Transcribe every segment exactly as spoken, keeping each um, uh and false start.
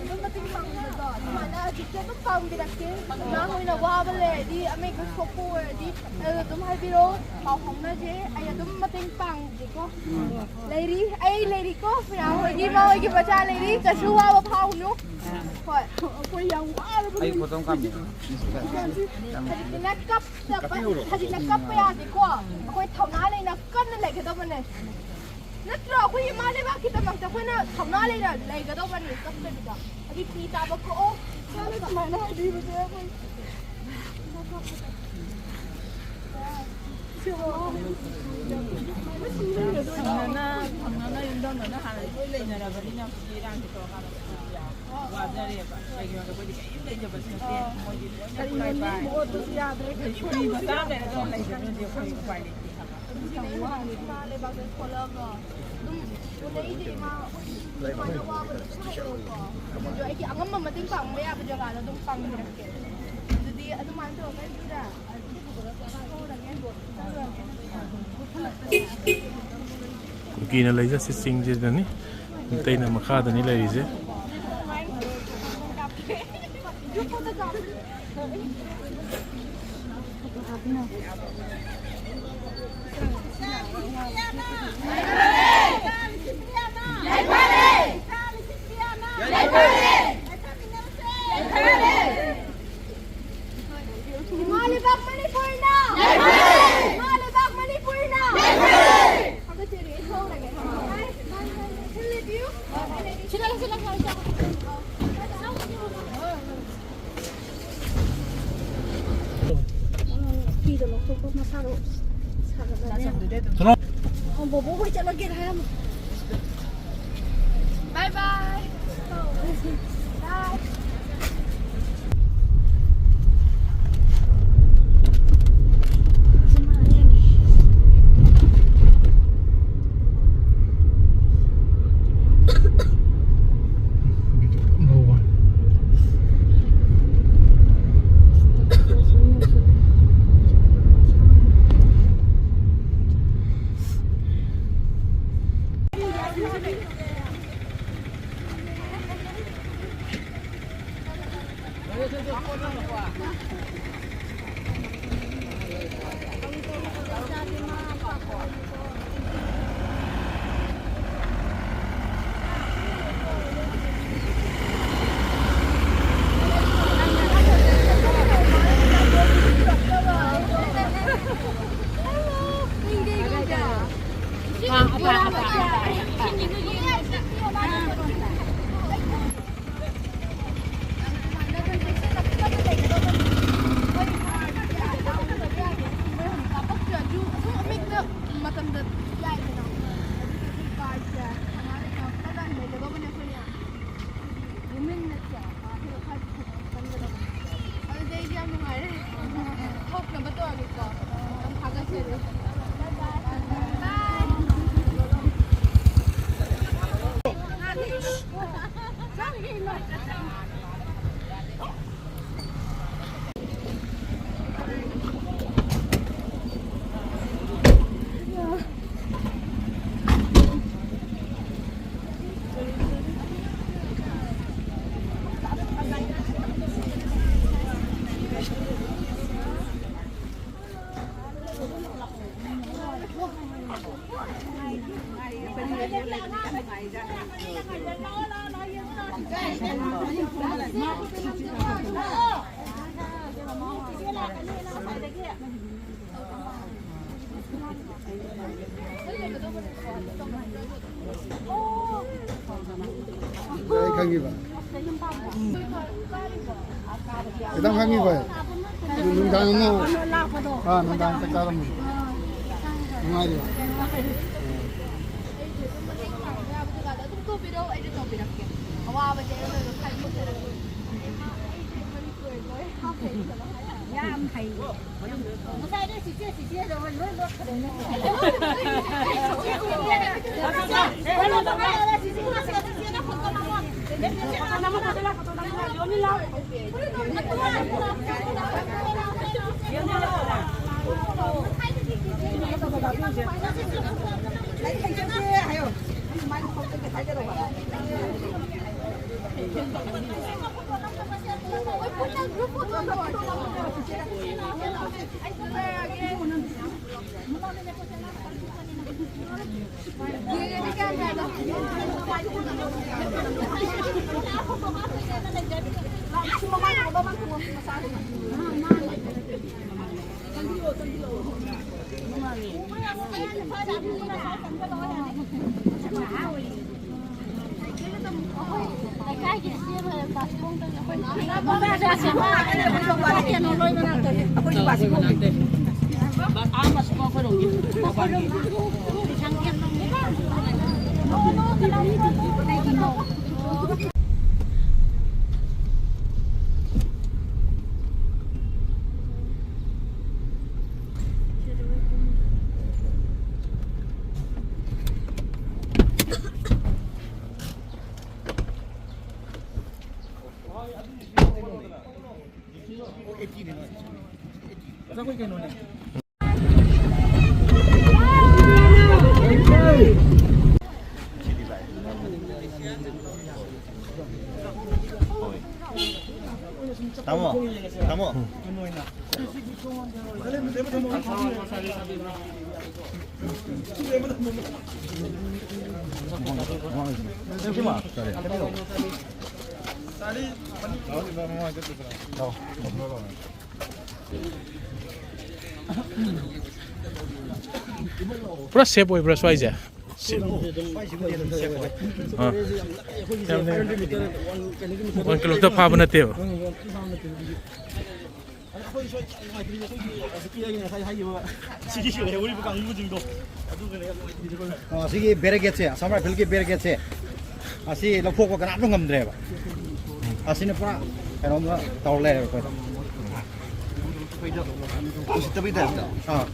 ꯑꯗꯨꯝ ꯃꯇꯦꯡ ꯄꯥꯡꯕꯤꯕꯗꯣ ꯑꯗꯨꯃꯥꯏꯅ ꯍꯧꯖꯤꯛꯇꯤ ꯑꯗꯨꯝ ꯄꯥꯡꯕꯤꯔꯛꯀꯦ꯫ ꯏꯃꯥ ꯍꯣꯏꯅ ꯋꯥꯕ ꯂꯩꯔꯗꯤ, ꯑꯃ ꯍꯦꯛꯇ ꯁꯣꯛꯄ ꯑꯣꯏꯔꯗꯤ, ꯑꯗꯨ ꯑꯗꯨꯝ ꯍꯥꯏꯕꯤꯔꯛꯑꯣ, ꯄꯥꯎ ꯐꯥꯎꯅꯁꯦ꯫ ꯑꯩ ꯑꯗꯨꯝ ꯃꯇꯦꯡ ꯄꯥꯡꯒꯦꯀꯣ꯫ ꯂꯩꯔꯤ, ꯑꯩ ꯂꯩꯔꯤꯀꯣ꯫ ꯃꯌꯥꯝ ꯍꯣꯏꯒꯤ, ꯏꯃꯥ ꯍꯣꯏꯒꯤ ꯃꯆꯥ ꯂꯩꯔꯤ, ꯀꯩꯁꯨ ꯋꯥꯕ ꯐꯥꯎꯅꯨ꯫ ꯍꯣꯏ꯫ ꯑꯩꯈꯣꯏ ꯌꯥꯝ ꯋꯥꯔꯕꯅꯤ꯫ ꯑꯩ ꯐꯣꯇꯣ ꯑꯃ ꯀꯥꯞꯅꯤꯡꯉꯦ꯫ ꯍꯧꯖꯤꯛꯇꯤꯅꯦ ꯀꯞ-, ꯍꯧꯖꯤꯛꯅ ꯀꯞꯄ ꯌꯥꯗꯦꯀꯣ꯫ ꯑꯩꯈꯣꯏ ꯊꯧꯅꯥ ꯂꯩꯅ ꯀꯟꯅ ꯂꯩꯒꯗꯕꯅꯦ꯫ ꯅꯠꯇ꯭ꯔꯣ? ꯑꯩꯈꯣꯏ ꯏꯃꯥ ꯂꯩꯕꯥꯛꯀꯤꯗꯃꯛꯇ ꯑꯩꯈꯣꯏꯅ ꯊꯧꯅꯥ ꯂꯩꯅ ꯂꯩꯒꯗꯧꯕꯅꯤ, ꯀꯞꯇꯕꯤꯗ꯫ ꯍꯥꯏꯗꯤ ꯄꯤ ꯇꯥꯕ ꯀꯣꯛꯑꯣ꯫ ꯃꯥꯅ ꯁꯨꯃꯥꯏꯅ ꯍꯥꯏꯕꯤꯕꯁꯦ ꯑꯩꯈꯣꯏ ꯐꯪꯅꯅ, ꯐꯪꯅꯅ ꯌꯨꯝꯗꯪꯅꯅ ꯍꯥꯟꯅ ꯂꯣꯏ ꯂꯩꯅꯔꯕꯅꯤꯅ ꯍꯧꯖꯤꯛꯇꯤ ꯏꯔꯥꯡꯁꯦ ꯇꯧꯔꯀꯥꯟꯗ ꯋꯥꯖꯔꯦꯕ꯫ ꯀꯩꯒꯤꯅꯣꯗ ꯑꯩꯈꯣꯏꯗꯤ ꯀꯔꯤꯝ ꯂꯩꯖꯕꯁꯨ ꯅꯠꯇꯦ꯫ ꯃꯣꯏꯗꯤ ꯂꯣꯏꯅ ꯀꯔꯤꯅꯣ ꯄꯨꯔꯥ ꯄꯥꯏ꯫ ꯃꯣꯠꯄꯁꯨ ꯌꯥꯗ꯭ꯔꯦ꯫ ꯁꯨꯔꯤ ꯃꯆꯥ ꯑꯃ ꯂꯩꯔꯒ ꯂꯩꯖꯕꯗꯨꯗꯤ ꯑꯩꯈꯣꯏ ꯎꯄꯥꯏ ꯂꯩꯇꯦ ꯍꯥꯏꯕ꯫ ꯏꯃꯥ ꯂꯩꯕꯥꯛꯇ ꯊꯣꯛꯂꯛꯑꯒ ꯑꯗꯨꯝ ꯎꯅꯩꯗꯤ ꯏꯃꯥ ꯑꯩꯈꯣꯏ ꯁꯨꯃꯥꯏꯅ ꯋꯥꯕꯗꯁꯨ ꯍꯥꯏꯔꯛꯑꯣꯀꯣ꯫ ꯑꯗꯨꯁꯨ ꯑꯩꯒꯤ ꯑꯉꯝꯕ ꯃꯇꯦꯡ ꯄꯥꯡꯕ ꯌꯥꯕ ꯖꯒꯥꯗ ꯑꯗꯨꯝ ꯄꯥꯡꯕꯤꯔꯛꯀꯦ꯫ ꯑꯗꯨꯗꯤ ꯑꯗꯨꯃꯥꯏꯅ ꯇꯧꯔꯒ ꯑꯩ ꯁꯤꯗ ꯍꯧꯔꯒꯦ, ꯍꯧꯔꯒꯦ꯫ ꯀꯨꯀꯤꯅ ꯂꯩꯖꯁꯤ ꯆꯤꯡꯁꯤꯗꯅꯤ, ꯃꯩꯇꯩꯅ ꯃꯈꯥꯗꯅꯤ ꯂꯩꯔꯤꯁꯦ꯫ ꯏꯃꯥ ꯂꯩꯕꯥꯛ ꯃꯅꯤꯄꯨꯔꯅ! ꯏꯃꯥ ꯂꯩꯕꯥꯛ ꯃꯅꯤꯄꯨꯔꯅ! ꯁꯤꯗ, ꯁꯤꯗ, ꯁꯤꯗ꯫ ꯐꯤꯗꯣ ꯂꯧꯊꯣꯛꯄ ꯃꯁꯥꯗꯣ ꯁꯥꯒꯠꯂꯅꯤ꯫ ꯊꯨꯅꯣ꯫ ꯑꯣ, ꯕꯣꯕꯣ ꯍꯣꯏ ꯆꯠꯂꯒꯦ ꯍꯥꯏꯔꯝꯃꯣ꯫ Bye bye. Bye. ꯃꯇꯝꯗ ꯌꯥꯏꯗꯅ, ꯑꯗꯨꯗꯤ ꯀꯥꯔꯠꯁꯦ ꯁꯅꯥꯗ ꯀꯔꯝ ꯀꯥꯟꯗ ꯍꯟꯗꯣꯛꯀꯗꯧꯕꯅꯦ ꯑꯩꯈꯣꯏꯅ? ꯌꯨꯝꯃꯤꯟꯅꯁꯦ꯫ ꯑꯗꯨꯗꯤ ꯑꯩꯗꯤ ꯌꯥꯝ ꯅꯨꯡꯉꯥꯏꯔꯦ꯫ ꯊꯣꯛꯅꯕ ꯇꯧꯔꯒꯦꯀꯣ꯫ ꯌꯥꯝ ꯊꯥꯒꯠꯆꯔꯤ꯫ ꯑꯩ ꯈꯪꯉꯤꯕ꯫ ꯈꯤꯇꯪ ꯈꯪꯉꯤꯕ꯫ ꯅꯨꯡꯗꯥꯡ ꯑꯃ, ꯑꯥ, ꯅꯨꯡꯗꯥꯡ ꯆꯥꯛ ꯆꯥꯔꯝꯕꯅꯤ꯫ ꯅꯨꯡꯉꯥꯏꯔꯤꯕ꯫ ꯑꯗꯨꯝ ꯇꯧꯕꯤꯔꯣ, ꯑꯩꯁꯨ ꯇꯧꯕꯤꯔꯛꯀꯦ꯫ ꯑꯋꯥꯕꯁꯦ ꯑꯩꯉꯣꯟꯗ ꯈꯟꯕꯤꯔꯛꯀꯦ꯫ ꯌꯥꯝ ꯍꯩ꯫ ꯉꯁꯥꯏꯗꯩ ꯆꯤꯆꯦ, ꯆꯤꯆꯦ ꯇꯧꯔ ꯂꯣꯏ ꯂꯣꯠꯈ꯭ꯔꯦꯅꯦ꯫ ꯂꯥꯏꯔꯤꯛ ꯍꯩꯖꯗꯦ ꯍꯥꯏꯌꯣ꯫ ꯇꯥꯃꯣ, ꯇꯥꯃꯣ꯫ ꯄꯨꯔꯥ ꯁꯦꯞ ꯑꯣꯏꯕ꯭ꯔꯥ ꯁ꯭ꯋꯥꯏꯁꯦ? ꯁꯦꯞ꯫ ꯑꯥ꯫ ꯌꯥꯝꯅ ꯋꯥꯟ ꯀꯤꯂꯣꯃꯤꯇꯔ ꯐꯥꯕ ꯅꯠꯇꯦꯕ꯫ ꯑꯩꯈꯣꯏ ꯁ꯭ꯋꯥꯏ ꯌꯥꯝ ꯅꯨꯡꯉꯥꯏꯇ꯭ꯔꯤꯁꯦ ꯑꯩꯈꯣꯏꯒꯤ ꯍꯧꯖꯤꯛꯀꯤ ꯑꯩꯅ ꯉꯁꯥꯏ ꯍꯥꯏꯈꯤꯕ ꯁꯤꯒꯤ ꯂꯩꯍꯧꯔꯤꯕ ꯀꯥꯡꯕꯨꯁꯤꯡꯗꯣ ꯑꯗꯨꯒꯅꯦ ꯌꯥꯝ ꯅꯨꯡꯉꯥꯏꯇ꯭ꯔꯤꯁꯦ ꯑꯩꯈꯣꯏꯅ꯫ ꯑꯣ, ꯑꯁꯤꯒꯤ ꯕꯦꯔꯤꯀꯦꯠꯁꯦ, ꯑꯁꯥꯝ ꯔꯥꯏꯐꯜꯒꯤ ꯕꯦꯔꯤꯀꯦꯠꯁꯦ, ꯑꯁꯤ ꯂꯧꯊꯣꯛꯄ ꯀꯅꯥꯝꯇ ꯉꯝꯗ꯭ꯔꯦꯕ꯫ ꯑꯁꯤꯅ ꯄꯨꯔꯥ ꯀꯩꯅꯣꯝꯃ ꯇꯧꯔ ꯂꯩꯔꯦꯕ ꯑꯩꯈꯣꯏꯗ꯫ ꯑꯩꯈꯣꯏꯗ ꯎꯁꯤꯠꯇꯕꯩ ꯇꯥꯏꯞꯇ꯫ ꯑꯥ꯫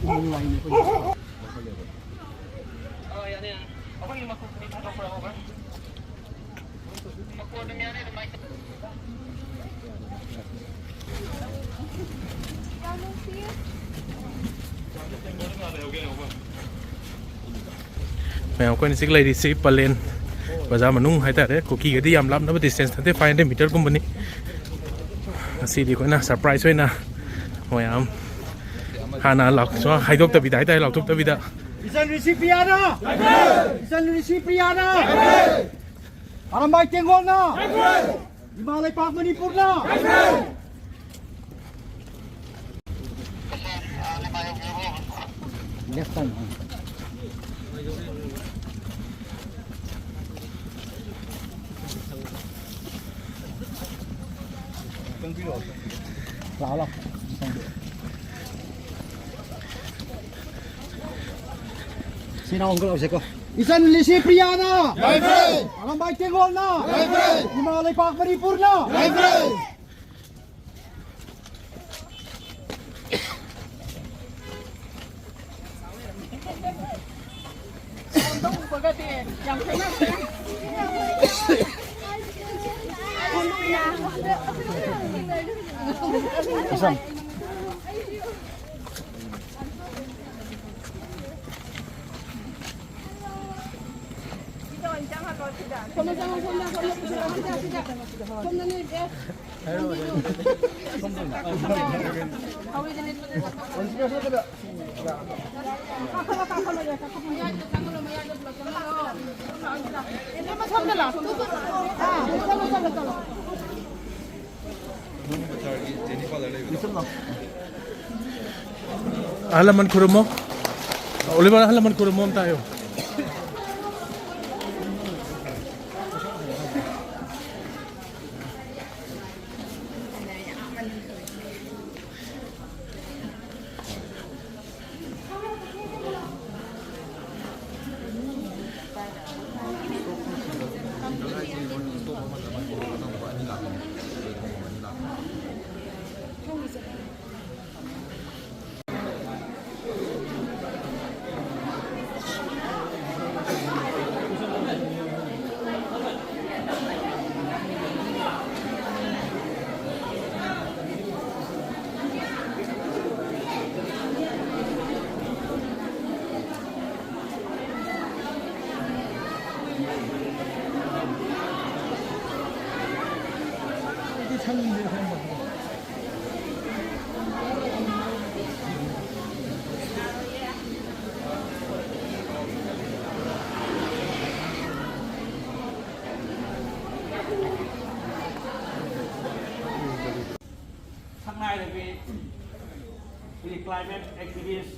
ꯃꯌꯥꯝ, ꯑꯩꯈꯣꯏꯅ ꯍꯧꯖꯤꯛ ꯂꯩꯔꯤꯁꯤ ꯄꯂꯦꯟ ꯕꯖꯥꯔ ꯃꯅꯨꯡ ꯍꯥꯏꯇꯥꯔꯦ꯫ ꯀꯨꯀꯤꯒꯗꯤ ꯌꯥꯝ ꯂꯥꯞꯅꯕ ꯗꯤꯁꯇꯦꯟꯁ ꯅꯠꯇꯦ, ꯐꯥꯏꯚ ꯍꯟꯗ꯭ꯔꯦꯠ ꯃꯤꯇꯔꯒꯨꯝꯕꯅꯤ꯫ ꯉꯁꯤꯗꯤ ꯑꯩꯈꯣꯏꯅ ꯁꯔꯄ꯭ꯔꯥꯏꯖ ꯑꯣꯏꯅ ꯃꯌꯥꯝ ꯍꯥꯟꯅ ꯂꯥꯎ-, ꯁꯨꯃꯥꯏꯅ ꯍꯥꯏꯗꯣꯛꯇꯕꯤꯗ ꯍꯥꯏꯇꯥꯔꯦ, ꯂꯥꯎꯊꯣꯛꯇꯕꯤꯗ ꯏꯆꯟ ꯔꯤꯁꯤꯄ꯭ꯔꯤꯌꯥꯅ! ꯏꯆꯟ ꯔꯤꯁꯤꯄ꯭ꯔꯤꯌꯥꯅ! ꯑꯔꯥꯝꯕꯥꯏ ꯇꯦꯡꯒꯣꯜꯅ! ꯏꯃꯥ ꯂꯩꯄꯥꯛ ꯃꯅꯤꯄꯨꯔꯅ! Left turn. ꯂꯥꯛꯑꯣ, ꯂꯥꯛꯑꯣ꯫ ꯁꯤ ꯅꯥꯎ ꯑꯃꯨꯛꯀ ꯂꯧꯁꯦꯀꯣ꯫ ꯏꯆꯟ ꯂꯤꯁꯤ ꯄ꯭ꯔꯤꯌꯥꯅ! ꯌꯥꯏꯐꯩ! ꯑꯔꯥꯝꯕꯥꯏ ꯇꯦꯡꯒꯣꯜꯅ! ꯌꯥꯏꯐꯩ! ꯏꯃꯥ ꯂꯩꯄꯥꯛ ꯃꯅꯤꯄꯨꯔꯅ! ꯌꯥꯏꯐꯩ! ꯑꯍꯜ ꯂꯃꯟ ꯈꯨꯔꯨꯝꯃꯣ꯫ ꯑꯣꯂꯤꯚꯔ, ꯑꯍꯜ ꯂꯃꯟ ꯈꯨꯔꯨꯝꯃꯣ ꯑꯝꯇ ꯍꯥꯏꯌꯣ꯫ ꯑꯩꯈꯣꯏꯒꯤ climate activist,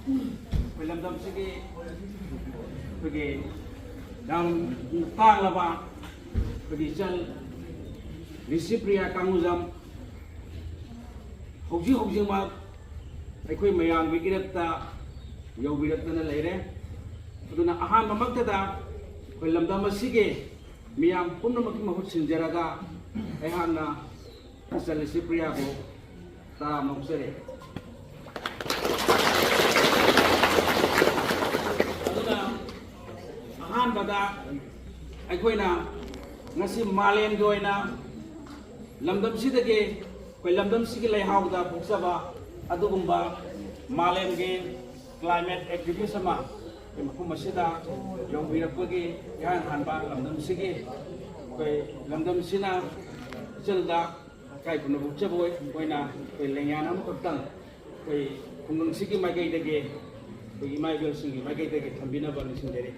ꯑꯩꯈꯣꯏ ꯂꯝꯗꯝꯁꯤꯒꯤ ꯑꯩꯈꯣꯏꯒꯤ ꯌꯥꯝ ꯇꯥꯡꯂꯕ ꯑꯩꯈꯣꯏꯒꯤ ꯏꯆꯜ ꯂꯤꯁꯤꯄ꯭ꯔꯤꯌꯥ ꯀꯥꯡꯉꯨꯖꯝ ꯍꯧꯖꯤꯛ ꯍꯧꯖꯤꯛꯃꯛ ꯑꯩꯈꯣꯏ ꯃꯌꯥꯝꯒꯤ ꯏꯔꯛꯇ ꯌꯧꯕꯤꯔꯛꯇꯅ ꯂꯩꯔꯦ꯫ ꯑꯗꯨꯅ ꯑꯍꯥꯟꯕꯃꯛꯇꯗ ꯑꯩꯈꯣꯏ ꯂꯝꯗꯝ ꯑꯁꯤꯒꯤ ꯃꯤꯌꯥꯝ ꯄꯨꯝꯅꯃꯛꯀꯤ ꯃꯍꯨꯠ ꯁꯤꯟꯖꯔꯒ ꯑꯩꯍꯥꯛꯅ ꯏꯆꯜ ꯂꯤꯁꯤꯄ꯭ꯔꯤꯌꯥꯕꯨ ꯇꯔꯥꯝꯅ ꯑꯣꯛꯆꯔꯤ꯫ ꯑꯗꯨꯅ ꯑꯍꯥꯟꯕꯗ ꯑꯩꯈꯣꯏꯅ ꯉꯁꯤ ꯃꯥꯂꯦꯝꯒꯤ ꯑꯣꯏꯅ ꯂꯝꯗꯝꯁꯤꯗꯒꯤ, ꯑꯩꯈꯣꯏ ꯂꯝꯗꯝꯁꯤꯒꯤ ꯂꯩꯍꯥꯎꯗ ꯄꯣꯛꯆꯕ ꯑꯗꯨꯒꯨꯝꯕ ꯃꯥꯂꯦꯝꯒꯤ climate activist ꯑꯃ ꯑꯩꯈꯣꯏ ꯃꯐꯝ ꯑꯁꯤꯗ ꯌꯧꯕꯤꯔꯛꯄꯒꯤ ꯏꯍꯥꯟ ꯍꯥꯟꯕ ꯂꯝꯗꯝꯁꯤꯒꯤ, ꯑꯩꯈꯣꯏ ꯂꯝꯗꯝꯁꯤꯅ ꯏꯆꯜꯗ ꯏꯀꯥꯏ ꯈꯨꯝꯅꯕ ꯎꯠꯆꯕ ꯑꯣꯏꯅ ꯑꯩꯈꯣꯏ ꯂꯦꯡꯌꯥꯟ ꯑꯃꯈꯛꯇꯪ ꯑꯩꯈꯣꯏ ꯈꯨꯡꯒꯪꯁꯤꯒꯤ ꯃꯥꯏꯀꯩꯗꯒꯤ, ꯑꯩꯈꯣꯏꯒꯤ ꯏꯃꯥ ꯏꯕꯦꯜꯁꯤꯡꯒꯤ ꯃꯥꯏꯀꯩꯗꯒꯤ ꯊꯝꯕꯤꯅꯕ ꯅꯤꯡꯁꯤꯡꯖꯔꯤ꯫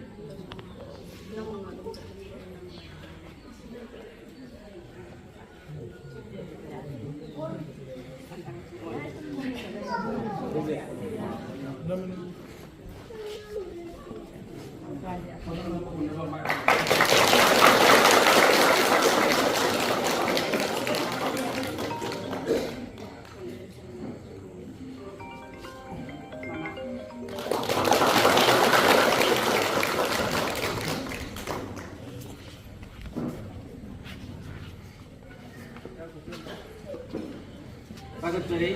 ꯊꯥꯒꯠꯆꯔꯤ꯫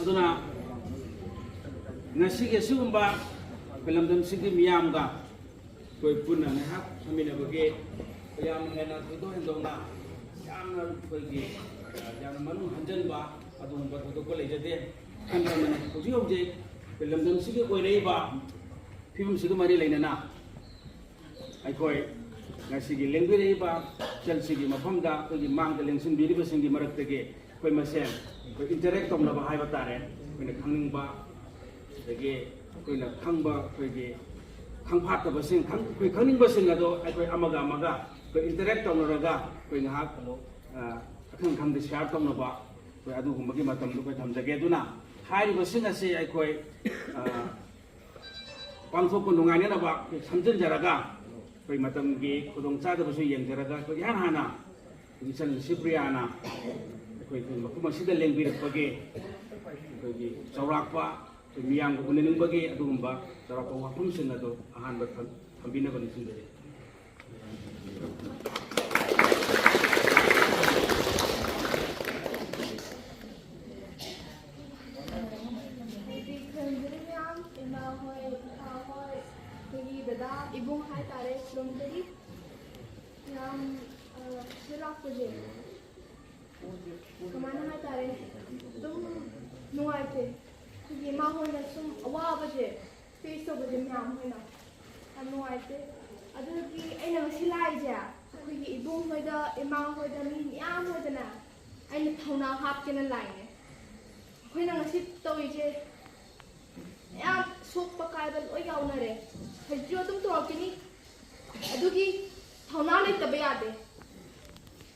ꯑꯗꯨꯅ ꯉꯁꯤꯒꯤ ꯑꯁꯤꯒꯨꯝꯕ ꯑꯩꯈꯣꯏ ꯂꯝꯗꯝꯁꯤꯒꯤ ꯃꯤꯌꯥꯝꯒ ꯑꯩꯈꯣꯏ ꯄꯨꯟꯅ ꯉꯥꯏꯍꯥꯛ ꯐꯝꯃꯤꯟꯅꯕꯒꯤ ꯌꯥꯝꯅ ꯍꯦꯟꯅ ꯊꯣꯏꯗꯣꯛ ꯍꯦꯟꯗꯣꯛꯅ ꯌꯥꯝꯅ ꯑꯩꯈꯣꯏꯒꯤ, ꯑ, ꯌꯥꯝꯅ ꯃꯅꯨꯡ ꯍꯟꯖꯤꯟꯕ ꯑꯗꯨꯒꯨꯝꯕ ꯊꯣꯏꯗꯣꯛꯄ ꯂꯩꯖꯗꯦ꯫ ꯏꯍꯥꯟ ꯍꯥꯟꯅ ꯍꯧꯖꯤꯛ ꯍꯧꯖꯤꯛ ꯑꯩꯈꯣꯏ ꯂꯝꯗꯝꯁꯤꯒꯤ ꯑꯣꯏꯔꯛꯏꯕ ꯐꯤꯕꯝꯁꯤꯒ ꯃꯔꯤ ꯂꯩꯅꯅ ꯑꯩꯈꯣꯏ ꯉꯁꯤꯒꯤ ꯂꯦꯡꯕꯤꯔꯛꯏꯕ ꯏꯆꯜꯁꯤꯒꯤ ꯃꯐꯝꯗ ꯑꯩꯈꯣꯏꯒꯤ ꯃꯥꯡꯗ ꯂꯦꯡꯁꯤꯟꯕꯤꯔꯤꯕꯁꯤꯡꯒꯤ ꯃꯔꯛꯇꯒꯤ ꯑꯩꯈꯣꯏ ꯃꯁꯦꯟ ꯑꯩꯈꯣꯏ interact ꯇꯧꯅꯕ ꯍꯥꯏꯕ ꯇꯥꯔꯦ꯫ ꯑꯩꯈꯣꯏꯅ ꯈꯪꯅꯤꯡꯕ, ꯑꯗꯒꯤ ꯑꯩꯈꯣꯏꯅ ꯈꯪꯕ, ꯑꯩꯈꯣꯏꯒꯤ ꯈꯪꯐꯥꯠꯇꯕꯁꯤꯡ, ꯈꯪ-, ꯑꯩꯈꯣꯏ ꯈꯪꯅꯤꯡꯕꯁꯤꯡ ꯑꯗꯣ ꯑꯩꯈꯣꯏ ꯑꯃꯒ ꯑꯃꯒ ꯑꯩꯈꯣꯏ interact ꯇꯧꯅꯔꯒ ꯑꯩꯈꯣꯏ ꯉꯥꯏꯍꯥꯛ, ꯑ, ꯑꯈꯪ ꯑꯈꯪꯗ share ꯇꯧꯅꯕ ꯑꯗꯨꯒꯨꯝꯕꯒꯤ ꯃꯇꯝꯗꯨ ꯑꯩꯈꯣꯏ ꯊꯝꯖꯒꯦ꯫ ꯑꯗꯨꯅ ꯍꯥꯏꯔꯤꯕꯁꯤꯡ ꯑꯁꯤ ꯑꯩꯈꯣꯏ, ꯑ, ꯄꯥꯡꯊꯣꯛꯄ ꯅꯨꯡꯉꯥꯏꯅꯅꯕ ꯑꯩꯈꯣꯏ ꯁꯝꯖꯤꯟꯖꯔꯒ, ꯑꯩꯈꯣꯏ ꯃꯇꯝꯒꯤ ꯈꯨꯗꯣꯡꯆꯥꯗꯕꯁꯨ ꯌꯦꯡꯖꯔꯒ, ꯑꯩꯈꯣꯏ ꯏꯍꯥꯟ ꯍꯥꯟꯅ ꯏꯆꯟ ꯁꯤꯄ꯭ꯔꯤꯌꯥꯅ ꯑꯩꯈꯣꯏꯒꯤ ꯃꯐꯝ ꯑꯁꯤꯗ ꯂꯦꯡꯕꯤꯔꯛꯄꯒꯤ ꯑꯩꯈꯣꯏꯒꯤ ꯆꯥꯎꯔꯥꯛꯄ ꯑꯩꯈꯣꯏ ꯃꯤꯌꯥꯝꯒ ꯎꯅꯅꯤꯡꯕꯒꯤ ꯑꯗꯨꯒꯨꯝꯕ ꯆꯥꯎꯔꯥꯛꯄ ꯋꯥꯐꯝꯁꯤꯡ ꯑꯗꯨ ꯑꯍꯥꯟꯕ ꯊꯝ-, ꯊꯝꯕꯤꯅꯕ ꯅꯤꯡꯁꯤꯡꯖꯔꯤ꯫ ꯍꯥꯏꯗꯤ ꯈꯨꯔꯨꯝꯖꯔꯤ ꯃꯌꯥꯝ, ꯏꯃꯥ ꯍꯣꯏ, ꯏꯄꯥ ꯍꯣꯏ, ꯑꯩꯈꯣꯏꯒꯤ ꯗꯗꯥ, ꯏꯕꯨꯡ ꯍꯥꯏꯇꯥꯔꯦ, ꯈꯨꯔꯨꯝꯖꯔꯤ꯫ ꯌꯥꯝ, ꯑ, ꯁꯤꯗ ꯂꯥꯛꯄꯁꯦ ꯀꯃꯥꯏꯅ ꯍꯥꯏꯇꯥꯔꯦ, ꯑꯗꯨꯝ ꯅꯨꯡꯉꯥꯏꯇꯦ꯫ ꯑꯩꯈꯣꯏꯒꯤ ꯏꯃꯥ ꯍꯣꯏꯅ ꯁꯨꯝ ꯑꯋꯥꯕꯁꯦ ꯐꯦꯁ ꯇꯧꯕꯁꯦ ꯃꯌꯥꯝ ꯍꯣꯏꯅ ꯌꯥꯝ ꯅꯨꯡꯉꯥꯏꯇꯦ꯫ ꯑꯗꯨꯒꯤ ꯑꯩꯅ ꯉꯁꯤ ꯂꯥꯛꯏꯁꯦ ꯑꯩꯈꯣꯏꯒꯤ ꯏꯕꯨꯡ ꯍꯣꯏꯗ, ꯏꯃꯥ ꯍꯣꯏꯗ, ꯃꯤ ꯃꯌꯥꯝ ꯍꯣꯏꯗꯅꯦ ꯑꯩꯅ ꯊꯧꯅꯥ ꯍꯥꯞꯀꯦꯅ ꯂꯥꯛꯏꯅꯦ꯫ ꯑꯩꯈꯣꯏꯅ ꯉꯁꯤ ꯇꯧꯔꯤꯁꯦ ꯃꯌꯥꯝ ꯁꯣꯛꯄ ꯀꯥꯏꯕ ꯂꯣꯏ ꯌꯥꯎꯅꯔꯦ꯫ ꯍꯧꯖꯤꯛꯁꯨ ꯑꯗꯨꯝ ꯇꯧꯔꯛꯈꯤꯅꯤ꯫ ꯑꯗꯨꯒꯤ ꯊꯧꯅꯥ ꯂꯩꯇꯕ ꯌꯥꯗꯦ꯫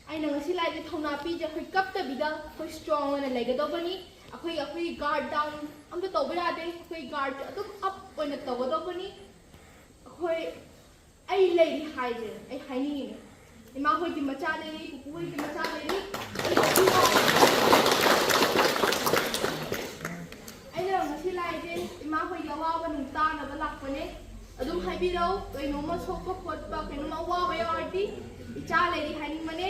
ꯑꯩꯅ ꯉꯁꯤ ꯂꯥꯛꯏꯁꯦ ꯊꯧꯅꯥ ꯄꯤꯁꯦ ꯑꯩꯈꯣꯏ ꯀꯞꯇꯕꯤꯗ ꯑꯩꯈꯣꯏ ꯁ꯭ꯇꯔꯣꯡ ꯑꯣꯏꯅ ꯂꯩꯒꯗꯧꯕꯅꯤ꯫ ꯑꯩꯈꯣꯏ, ꯑꯩꯈꯣꯏ ꯒꯥꯔꯗ ꯗꯥꯎꯟ ꯑꯝꯇ ꯇꯧꯕ ꯌꯥꯗꯦ꯫ ꯑꯩꯈꯣꯏ ꯒꯥꯔꯗ ꯑꯗꯨꯝ ꯑꯞ ꯑꯣꯏꯅ ꯇꯧꯒꯗꯧꯕꯅꯤ꯫ ꯑꯩꯈꯣꯏ, ꯑꯩ ꯂꯩꯔꯤ ꯍꯥꯏꯁꯦ ꯑꯩ ꯍꯥꯏꯅꯤꯡꯉꯤꯅꯦ꯫ ꯏꯃꯥ ꯍꯣꯏꯒꯤ ꯃꯆꯥ ꯂꯩꯔꯤ, ꯄꯨꯄꯨ ꯍꯣꯏꯒꯤ ꯃꯆꯥ ꯂꯩꯔꯤ꯫ ꯑꯩ ꯂꯩꯔꯤ ꯍꯥꯏꯁꯦ꯫ ꯑꯩꯅ ꯉꯁꯤ ꯂꯥꯛꯏꯁꯦ ꯏꯃꯥ ꯍꯣꯏꯒꯤ ꯑꯋꯥꯕ ꯅꯨꯡ ꯇꯥꯅꯕ ꯂꯥꯛꯄꯅꯦ꯫ ꯑꯗꯨꯝ ꯍꯥꯏꯕꯤꯔꯛꯎ, ꯀꯩꯅꯣꯝꯃ ꯁꯣꯛꯄ ꯈꯣꯠꯄ, ꯀꯩꯅꯣꯝꯃ ꯑꯋꯥꯕ ꯌꯥꯎꯔꯗꯤ ꯏꯆꯥ ꯂꯩꯔꯤ ꯍꯥꯏꯅꯤꯡꯕꯅꯦ꯫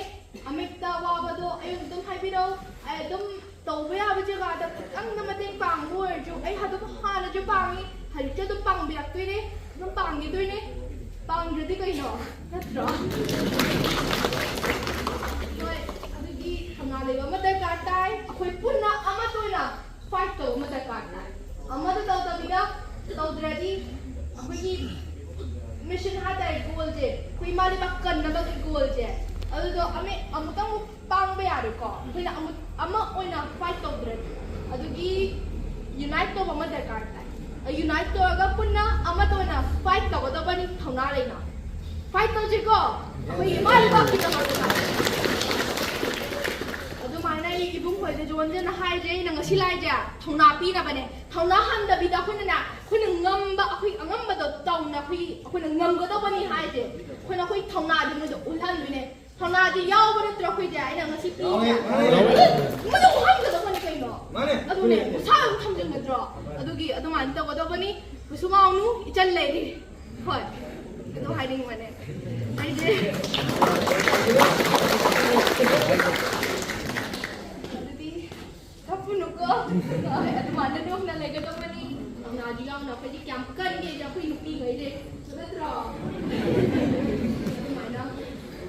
ꯑꯃꯦꯛꯇ ꯑꯋꯥꯕꯗꯣ ꯑꯩꯉꯣꯟꯗ ꯑꯗꯨꯝ ꯍꯥꯏꯕꯤꯔꯛꯎ, ꯑꯩ ꯑꯗꯨꯝ ꯇꯧꯕ ꯌꯥꯕ ꯖꯒꯥꯗ ꯈꯤꯇꯪꯗ ꯃꯇꯦꯡ ꯄꯥꯡꯕ ꯑꯣꯏꯔꯁꯨ, ꯑꯩ ꯑꯗꯨꯝ ꯍꯥꯟꯅꯁꯨ ꯄꯥꯡꯉꯤ, ꯍꯧꯖꯤꯛꯁꯨ ꯑꯗꯨꯝ ꯄꯥꯡꯕꯤꯔꯛꯇꯣꯏꯅꯦ, ꯑꯗꯨꯝ ꯄꯥꯡꯈꯤꯗꯣꯏꯅꯦ꯫ ꯄꯥꯡꯗ꯭ꯔꯗꯤ ꯀꯩꯅꯣ? ꯅꯠꯇ꯭ꯔꯣ? ꯍꯣꯏ, ꯑꯗꯨꯒꯤ ꯊꯧꯅꯥ ꯂꯩꯕ ꯑꯃ ꯗꯔꯀꯥꯔ ꯇꯥꯏ꯫ ꯑꯩꯈꯣꯏ ꯄꯨꯟꯅ ꯑꯃꯠꯇ ꯑꯣꯏꯅ ꯐꯥꯏꯠ ꯇꯧꯕ ꯑꯃ ꯗꯔꯀꯥꯔ ꯇꯥꯏ꯫ ꯑꯃꯗ ꯇꯧꯗꯕꯤꯗ, ꯇꯧꯗ꯭ꯔꯗꯤ ꯑꯩꯈꯣꯏꯒꯤ ꯃꯤꯁꯟ ꯍꯥꯏꯇꯥꯔꯦ, ꯒꯣꯜꯁꯦ, ꯑꯩꯈꯣꯏ ꯏꯃꯥ ꯂꯩꯕꯥꯛ ꯀꯟꯅꯕꯒꯤ ꯒꯣꯜꯁꯦ, ꯑꯗꯨꯗꯣ ꯑꯃ, ꯑꯃꯨꯛꯇꯪ ꯄꯥꯡꯕ ꯌꯥꯔꯣꯏꯀꯣ꯫ ꯑꯩꯈꯣꯏꯅ ꯑꯃꯨꯛ, ꯑꯃ ꯑꯣꯏꯅ ꯐꯥꯏꯠ ꯇꯧꯗ꯭ꯔꯗꯤ꯫ ꯑꯗꯨꯒꯤ ꯌꯨꯅꯥꯏꯠ ꯇꯧꯕ ꯑꯃ ꯗꯔꯀꯥꯔ ꯇꯥꯏ꯫ ꯌꯨꯅꯥꯏꯠ ꯇꯧꯔꯒ ꯄꯨꯟꯅ ꯑꯃꯠꯇ ꯑꯣꯏꯅ ꯐꯥꯏꯠ ꯇꯧꯒꯗꯕꯅꯤ, ꯊꯧꯅꯥ ꯂꯩꯅ꯫ ꯐꯥꯏꯠ ꯇꯧꯁꯤꯀꯣ, ꯑꯩꯈꯣꯏ ꯏꯃꯥ ꯂꯩꯕꯥꯛꯀꯤꯗꯃꯛꯇ꯫ ꯑꯗꯨꯃꯥꯏꯅ ꯑꯩ ꯏꯕꯨꯡ ꯈꯣꯏꯗ ꯖꯣꯟꯁꯅ ꯍꯥꯏꯁꯦ, ꯑꯩꯅ ꯉꯁꯤ ꯂꯥꯛꯏꯁꯦ ꯊꯧꯅꯥ ꯄꯤꯅꯕꯅꯦ꯫ ꯊꯧꯅꯥ ꯍꯟꯗꯕꯤꯗ ꯑꯩꯈꯣꯏꯅꯅꯦ, ꯑꯩꯈꯣꯏꯅ ꯉꯝꯕ, ꯑꯩꯈꯣꯏ ꯑꯉꯝꯕꯗꯣ ꯇꯧꯅ ꯑꯩꯈꯣꯏ, ꯑꯩꯈꯣꯏꯅ ꯉꯝꯒꯗꯧꯕꯅꯤ ꯍꯥꯏꯁꯦ꯫ ꯑꯩꯈꯣꯏꯅ ꯑꯩꯈꯣꯏ ꯊꯧꯅꯥꯗꯤ ꯃꯣꯏꯗ ꯎꯠꯍꯟꯗꯣꯏꯅꯦ꯫ ꯊꯧꯅꯥꯗꯤ ꯌꯥꯎꯕ ꯅꯠꯇ꯭ꯔꯣ ꯑꯩꯈꯣꯏꯁꯦ? ꯑꯩꯅ ꯉꯁꯤ ꯄꯤꯔꯤꯁꯦ꯫ ꯌꯥꯎꯋꯦ, ꯌꯥꯎꯋꯦ꯫ ꯃꯗꯨ ꯍꯥꯞꯀꯗꯕꯅꯤ ꯀꯩꯅꯣ? ꯃꯥꯅꯦ꯫ ꯑꯗꯨꯅꯦ, ꯃꯁꯥ ꯑꯗꯨꯝ ꯊꯝꯖꯤꯟꯒꯗ꯭ꯔꯣ? ꯑꯗꯨꯒꯤ ꯑꯗꯨꯃꯥꯏꯅ ꯇꯧꯒꯗꯕꯅꯤ꯫ ꯀꯩꯁꯨ ꯉꯥꯎꯅꯨ, ꯏꯆꯟ ꯂꯩꯔꯤ꯫ ꯍꯣꯏ, ꯑꯗꯨ ꯍꯥꯏꯅꯤꯡꯕꯅꯦ ꯑꯩꯁꯦ꯫ ꯑꯗꯨꯗꯤ ꯀꯞꯄꯨꯅꯨꯀꯣ꯫ ꯍꯣꯏ, ꯑꯗꯨꯃꯥꯏꯅ ꯅꯣꯛꯅ ꯂꯩꯒꯗꯕꯅꯤ꯫ ꯊꯧꯅꯥꯗꯤ ꯌꯥꯎꯅ ꯑꯩꯈꯣꯏꯗꯤ ꯀꯌꯥꯝ ꯀꯟꯒꯦꯁꯦ ꯑꯩꯈꯣꯏ ꯅꯨꯄꯤꯈꯩꯁꯦ, ꯅꯠꯇ꯭ꯔꯣ? ꯑꯗꯨꯃꯥꯏꯅ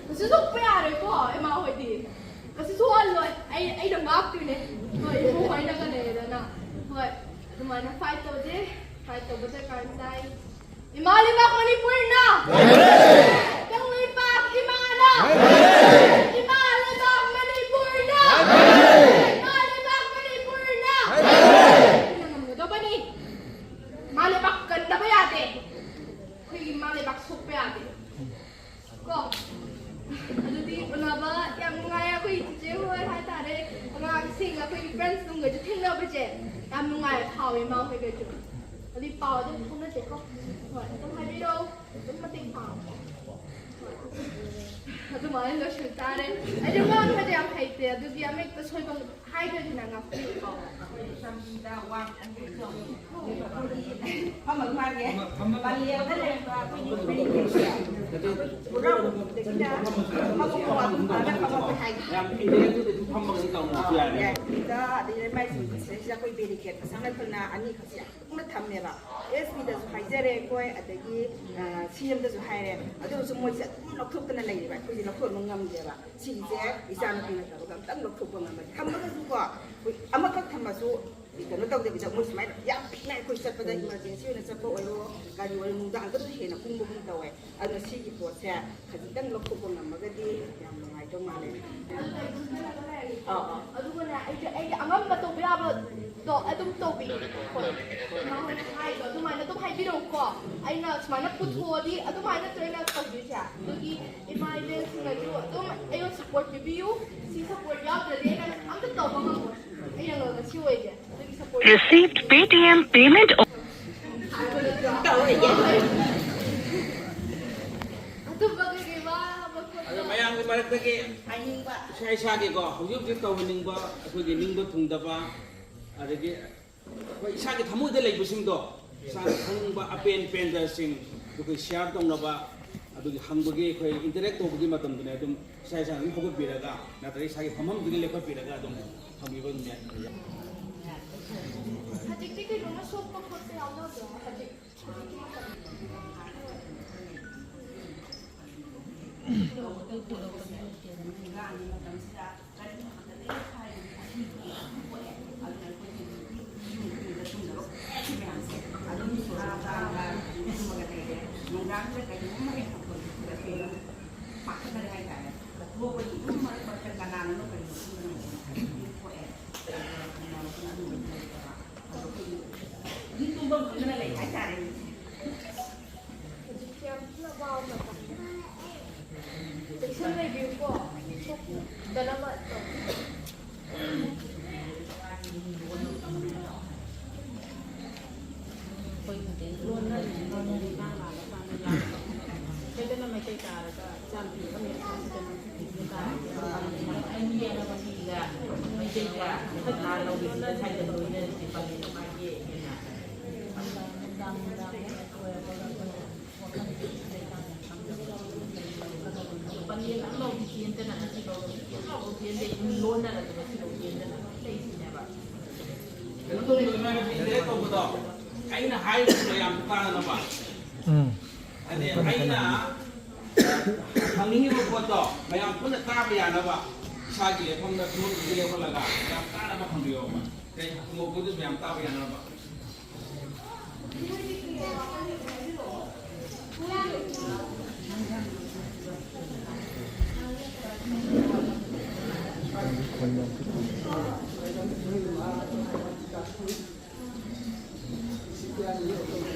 ꯀꯩꯁꯨ ꯁꯣꯛꯄ ꯌꯥꯔꯣꯏꯀꯣ, ꯏꯃꯥ ꯍꯣꯏꯗꯤ꯫ ꯀꯩꯁꯨ ꯁꯣꯛꯍꯜꯂꯣꯏ꯫ ꯑꯩ, ꯑꯩꯅ ꯉꯥꯛꯇꯣꯏꯅꯦ꯫ ꯍꯣꯏ, ꯏꯕꯨꯡ ꯍꯣꯏꯅꯒ ꯂꯩꯔꯦꯗꯅ꯫ ꯍꯣꯏ, ꯑꯗꯨꯃꯥꯏꯅ fight ꯇꯧꯁꯦ꯫ Fight ꯇꯧꯕ ꯗꯔꯀꯥꯔ ꯇꯥꯏ꯫ ꯏꯃꯥ ꯂꯩꯕꯥꯛ ꯃꯅꯤꯄꯨꯔꯅ! ꯀꯪꯂꯩꯄꯥꯛ ꯏꯃꯥꯅ! ꯏꯃꯥ ꯂꯩꯕꯥꯛ ꯃꯅꯤꯄꯨꯔꯅ! ꯏꯃꯥ ꯂꯩꯕꯥꯛ ꯃꯅꯤꯄꯨꯔꯅ! ꯑꯩꯈꯣꯏꯅ ꯉꯝꯒꯗꯕꯅꯤ꯫ ꯏꯃꯥ ꯂꯩꯕꯥꯛ ꯀꯟꯗꯕ ꯌꯥꯗꯦ꯫ ꯑꯩꯈꯣꯏꯒꯤ ꯏꯃꯥ ꯂꯩꯕꯥꯛ ꯁꯣꯛꯄ ꯌꯥꯗꯦ꯫ ꯀꯣ? ꯑꯗꯨꯗꯤ ꯎꯅꯕ ꯌꯥꯝ ꯅꯨꯡꯉꯥꯏ꯫ ꯑꯩꯈꯣꯏ ꯆꯤꯆꯦ ꯍꯣꯏ ꯍꯥꯏꯇꯥꯔꯦ, ꯑꯉꯥꯡꯁꯤꯡ, ꯑꯩꯈꯣꯏꯒꯤ friends ꯅꯨꯡꯒꯁꯨ ꯊꯦꯡꯅꯕꯁꯦ ꯌꯥꯝ ꯅꯨꯡꯉꯥꯏ, ꯐꯥꯎꯋꯦ ꯏꯃꯥ ꯍꯣꯏꯒꯁꯨ꯫ ꯑꯗꯨꯗꯤ ꯄꯥꯎ ꯑꯗꯨꯝ ꯐꯥꯎꯅꯁꯦꯀꯣ꯫ ꯍꯣꯏ, ꯑꯗꯨꯝ ꯍꯥꯏꯕꯤꯔꯛꯑꯣ, ꯑꯗꯨꯝ ꯃꯇꯦꯡ ꯄꯥꯡꯉꯣ꯫ ꯍꯣꯏ꯫ ꯑꯗꯨꯃꯥꯏꯅ ꯂꯣꯏꯁꯤꯟ ꯇꯥꯔꯦ꯫ ꯑꯩꯁꯦ ꯉꯥꯡꯕꯁꯦ ꯌꯥꯝ ꯍꯩꯇꯦ, ꯑꯗꯨꯒꯤ ꯑꯃ ꯍꯦꯛꯇ ꯁꯣꯏꯕ ꯍꯥꯏꯗ꯭ꯔꯗꯤꯅ ꯉꯥꯛꯄꯤꯌꯨꯀꯣ꯫ ꯐꯝꯃꯒ ꯃꯥꯒꯤ ꯄꯂꯦꯜꯗ ꯂꯩꯕ ꯑꯩꯈꯣꯏꯒꯤ ꯃꯔꯤꯡꯒꯩꯁꯦ ꯄꯨꯔꯥ ꯎꯗꯒꯤꯅ ꯃꯕꯨꯛ ꯃꯄꯥ ꯑꯗꯨꯝ ꯐꯥꯅ ꯐꯝꯃꯒ ꯍꯥꯏꯒꯦ꯫ ꯌꯥꯝ ꯐꯩꯅꯦ, ꯑꯗꯨꯗꯤ ꯑꯗꯨꯝ ꯐꯝꯃꯒ ꯑꯗꯨꯝ ꯇꯧꯅꯔꯁꯨ ꯌꯥꯔꯦ꯫ ꯌꯥꯏ꯫ ꯑꯗꯨꯗ ꯑꯗꯩ ꯂꯩꯃꯥꯏ ꯆꯤꯡꯕꯁꯤꯗꯩꯁꯤꯗ ꯑꯩꯈꯣꯏ barricade ꯑꯁꯥꯡ ꯑꯩꯈꯣꯏꯅ ꯑꯅꯤꯈꯛꯁꯦ ꯌꯥꯝ ꯀꯨꯡꯅ ꯊꯝꯃꯦꯕ꯫ ꯑꯦꯁ ꯄꯤꯗꯁꯨ ꯍꯥꯏꯖꯔꯦ ꯑꯩꯈꯣꯏ, ꯑꯗꯒꯤ ꯁꯤ ꯑꯦꯝꯗꯁꯨ ꯍꯥꯏꯔꯦ, ꯑꯗꯨ ꯑꯣꯏꯔꯁꯨ ꯃꯣꯏꯁꯦ ꯑꯗꯨꯝ ꯂꯧꯊꯣꯛꯇꯅ ꯂꯩꯔꯤꯕ, ꯑꯩꯈꯣꯏꯁꯦ ꯂꯧꯊꯣꯛꯄ ꯉꯝꯗꯦꯕ꯫ ꯁꯤꯒꯤꯁꯦ ꯏꯆꯥꯅꯨꯄꯤꯅ ꯇꯧꯔꯒ ꯑꯝꯇꯪ ꯂꯧꯊꯣꯛꯄ ꯉꯝꯃꯗꯤ, ꯊꯝꯃꯒꯁꯨꯀꯣ, ꯑꯩꯈꯣꯏ ꯑꯃꯈꯛ ꯊꯝꯃꯁꯨ ꯀꯩꯅꯣ ꯇꯧꯗꯕꯤꯗ, ꯃꯣꯏ ꯁꯨꯃꯥꯏꯅ ꯌꯥꯝ ꯊꯤꯅ ꯑꯩꯈꯣꯏ ꯆꯠꯄꯗ emergency ꯑꯣꯏꯅ ꯆꯠꯄ ꯑꯣꯏꯔꯣ, ꯒꯥꯔꯤ ꯑꯣꯏꯔꯣ, ꯅꯨꯡꯗꯥꯡꯗ ꯑꯗꯨꯝ ꯍꯦꯟꯅ ꯀꯨꯡꯕꯒꯨꯝ ꯇꯧꯋꯦ꯫ ꯑꯗꯨꯅ ꯁꯤꯒꯤ ꯄꯣꯠꯁꯦ ꯈꯖꯤꯛꯇꯪ ꯂꯧꯊꯣꯛꯄ ꯉꯝꯃꯒꯗꯤ ꯌꯥꯝ ꯅꯨꯡꯉꯥꯏꯗꯧ ꯃꯥꯜꯂꯦ꯫ ꯑꯥ, ꯑꯥ꯫ ꯑꯗꯨꯒꯅꯦ, ꯑꯩꯁꯦ ꯑꯩꯒꯤ ꯑꯉꯝꯕ ꯇꯧꯕ ꯌꯥꯕꯗꯣ ꯑꯗꯨꯝ ꯇꯧꯕꯤꯒꯦ꯫ ꯍꯣꯏ꯫ ꯏꯃꯥ ꯍꯣꯏꯅ ꯍꯥꯏꯗꯣ ꯑꯗꯨꯃꯥꯏꯅ ꯑꯗꯨꯝ ꯍꯥꯏꯕꯤꯔꯛꯎꯀꯣ꯫ ꯑꯩꯅ ꯁꯨꯃꯥꯏꯅ ꯄꯨꯊꯣꯛꯑꯗꯤ ꯑꯗꯨꯃꯥꯏꯅ ꯅꯠꯇ꯭ꯔꯣ ꯑꯩꯅ ꯇꯧꯗꯣꯏꯁꯦ? ꯑꯗꯨꯒꯤ ꯏꯃꯥ ꯏꯕꯦꯟꯁꯤꯡꯅꯁꯨ ꯑꯗꯨꯝ ꯑꯩꯉꯣꯟꯗ support ꯄꯤꯕꯤꯌꯨ꯫ ꯁꯤ support ꯌꯥꯎꯗ꯭ꯔꯗꯤ ꯑꯩꯅ ꯑꯝ ꯑꯣꯏꯒꯦ? ꯅꯣꯏꯒꯤ support Received Paytm payment. ꯑꯗꯨꯝꯕ ꯀꯩꯀꯩ ꯋꯥ ꯑꯃ ꯈꯣꯠꯄ ꯑꯗꯣ ꯃꯌꯥꯝꯒꯤ ꯃꯔꯛꯇꯒꯤ ꯍꯥꯏꯅꯤꯡꯕ ꯏꯁꯥ ꯏꯁꯥꯒꯤꯀꯣ, ꯍꯧꯖꯤꯛ ꯍꯧꯖꯤꯛ ꯇꯧꯍꯟꯅꯤꯡꯕ, ꯑꯩꯈꯣꯏꯒꯤ ꯅꯤꯡꯕ ꯊꯨꯡꯗꯕ, ꯑꯗꯒꯤ ꯑꯩꯈꯣꯏ ꯏꯁꯥꯒꯤ ꯊꯃꯣꯏꯗ ꯂꯩꯕꯁꯤꯡꯗꯣ, ꯏꯁꯥꯅ ꯈꯪꯅꯤꯡꯕ ꯑꯄꯦꯟ ꯄꯦꯟꯗꯁꯤꯡ ꯑꯩꯈꯣꯏ share ꯇꯧꯅꯕ, ꯑꯗꯨꯒꯤ ꯍꯪꯕꯒꯤ, ꯑꯩꯈꯣꯏ interact ꯇꯧꯕꯒꯤ ꯃꯇꯝꯗꯨꯅꯦ꯫ ꯑꯗꯨꯝ ꯏꯁꯥ ꯏꯁꯥꯅ ꯑꯗꯨꯝ ꯍꯧꯒꯠꯄꯤꯔꯒ ꯅꯠꯇ꯭ꯔꯒ ꯏꯁꯥꯒꯤ ꯐꯝꯐꯝꯗꯨꯒꯤ ꯂꯦꯞꯈꯠꯄꯤꯔꯒ ꯑꯗꯨꯝ ꯍꯪꯕꯤꯕ ꯑꯗꯨꯝ ꯌꯥꯏ꯫ ꯍꯧꯖꯤꯛꯇꯤ ꯀꯩꯅꯣꯝꯃ ꯁꯣꯛꯄ ꯈꯣꯠꯄ ꯌꯥꯎꯅꯕ꯭ꯔꯣ? ꯍꯧꯖꯤꯛ ꯍꯧꯖꯤꯛꯇꯤ ꯌꯥꯝ ꯊꯤꯅ ꯋꯥꯕ ꯃꯇꯝꯅꯤ꯫ ꯆꯦꯛꯁꯤꯟ ꯂꯩꯕꯤꯌꯨꯀꯣ꯫ ꯁꯣꯛꯇꯅꯕ ꯇꯧꯕꯤꯌꯨ꯫ ꯀꯩꯅꯣ ꯇꯧꯕꯗꯣ, ꯏꯃꯥꯟꯅꯕꯤ direct ꯇꯧꯕꯗꯣ, ꯑꯩꯅ ꯍꯥꯏꯔꯤꯕꯗꯣ ꯌꯥꯝ ꯇꯥꯅꯅꯕ꯫ ꯎꯝ꯫ ꯍꯥꯏꯗꯤ ꯑꯩꯅ ꯍꯪꯅꯤꯡꯉꯤꯕ ꯄꯣꯠꯇꯣ ꯃꯌꯥꯝ ꯄꯨꯟꯅ ꯇꯥꯕ ꯌꯥꯅꯕ, ꯏꯁꯥꯒꯤ ꯂꯦꯞꯐꯝꯗ ꯈꯣꯡꯎꯞꯇꯨꯗ ꯂꯦꯞꯍꯜꯂꯒ ꯌꯥꯝ ꯇꯥꯅꯕ ꯍꯪꯕꯤꯌꯣꯕ꯫ ꯀꯩ ꯈꯣꯡꯎꯞꯇꯨꯗꯁꯨ ꯃꯌꯥꯝ ꯇꯥꯕ ꯌꯥꯅꯕ꯫